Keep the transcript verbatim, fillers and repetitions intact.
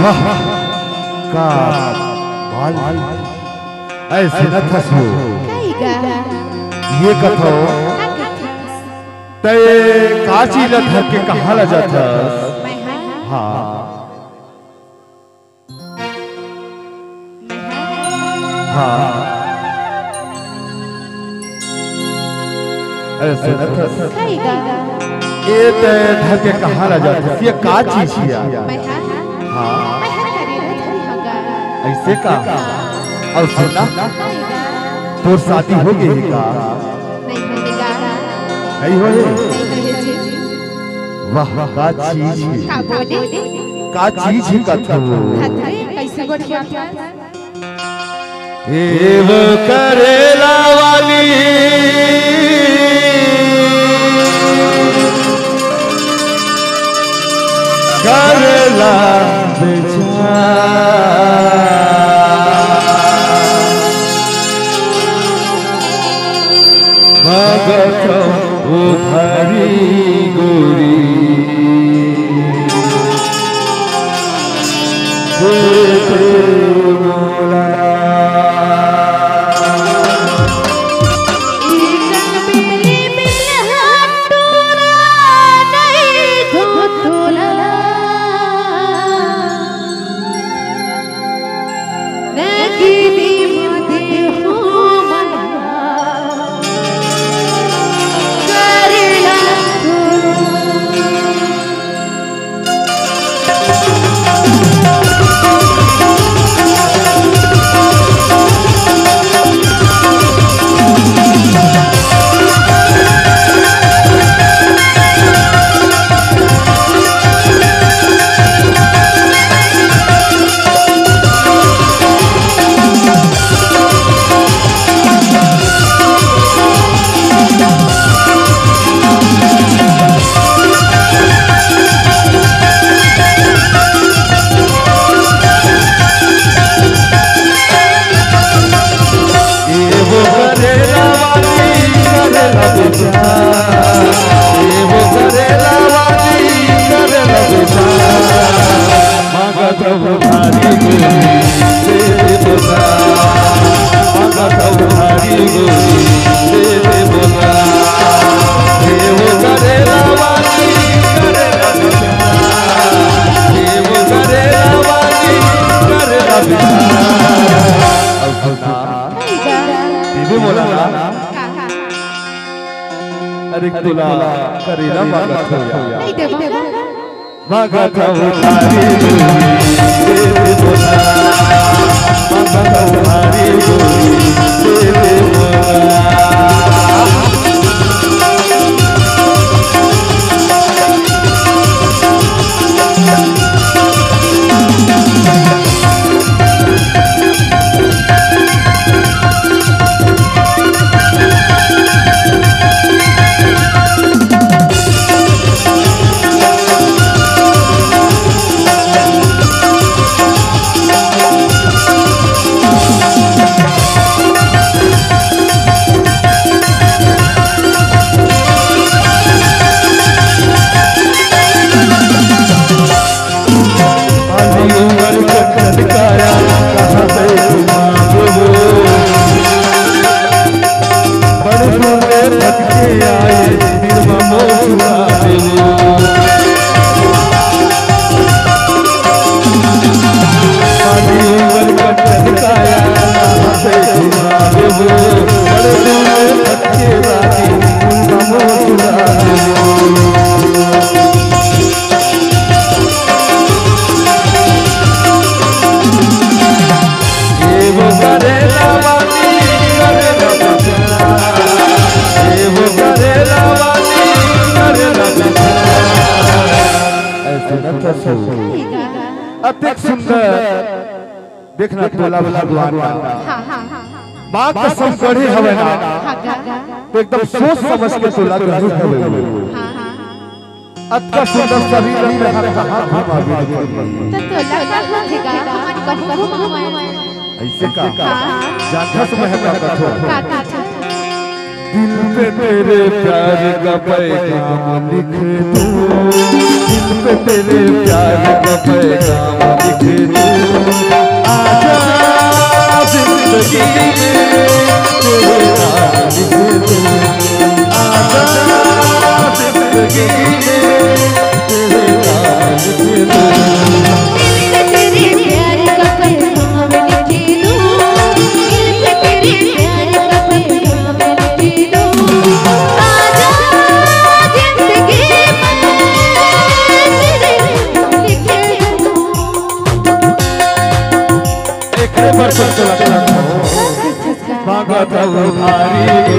वाह, का बाल। ऐ सुनत हस वो। कई गा? ये कथो। का कथस? तै का चीज ला धर के कहाँ ला जाथस? मैं हाँ। हाँ। मैं हाँ। हाँ। अरे सुनत हस? कई गा? ए तै धर के कहाँ ला जाथस? ये का चीज हिया? मैं हाँ। हाँ। मैं हाँ करे रे धरी हगा। ऐसे का? हाँ। अउ सुन ना, कई गा? तोर शादी हो गे हे का? नहीं हो गा। नहीं होए? नहीं होए जी। वाह, का चीज हे? का बोले? का चीज हे कथो? हथरे कैसे गोठिया? हे वो करेला वाली, करेला बेचा, मगत उधारी गोरी। दे दे मोला। दीदी बोला ना। अरे तुला करेला मांगत हो यार। नहीं देबो। मांगत हो उधारी गोरी, दे दे बोला। मांगत हो उधारी गोरी, दे दे बोला। अतेक सुंदर। देखना तोला भगवान हाँ, हाँ, हाँ, हाँ। माँ कसम गढ़े हवे ना, हाँ, गा, गा। तो एकदम सोच समझ के तोला गढ़े हवे। हाँ, हाँ, हाँ। अतका सुंदर शरीर रही रहा, कहाँ घुमावे? तो तोला का होथे गा, हमन कहूँ घुमावे। ऐसे का? हाँ। जानथस मैं का कथों? का कथों? दिल पे तेरे प्यार का पैगाम लिख दूं, दिल पे तेरे प्यार का पैगाम लिख दूं। आजा जिंदगी में तेरे नाम लिख दूं। आजा जिंदगी में तेरे नाम लिख दूं। तेरे प्यार का पैगाम लिख दूं। तेरे प्यार का पैगाम लिख दूं। आजा जिंदगी में तेरे नाम लिख दूं। एकरे पर कुछ लगता हो। स्वागत है भारी।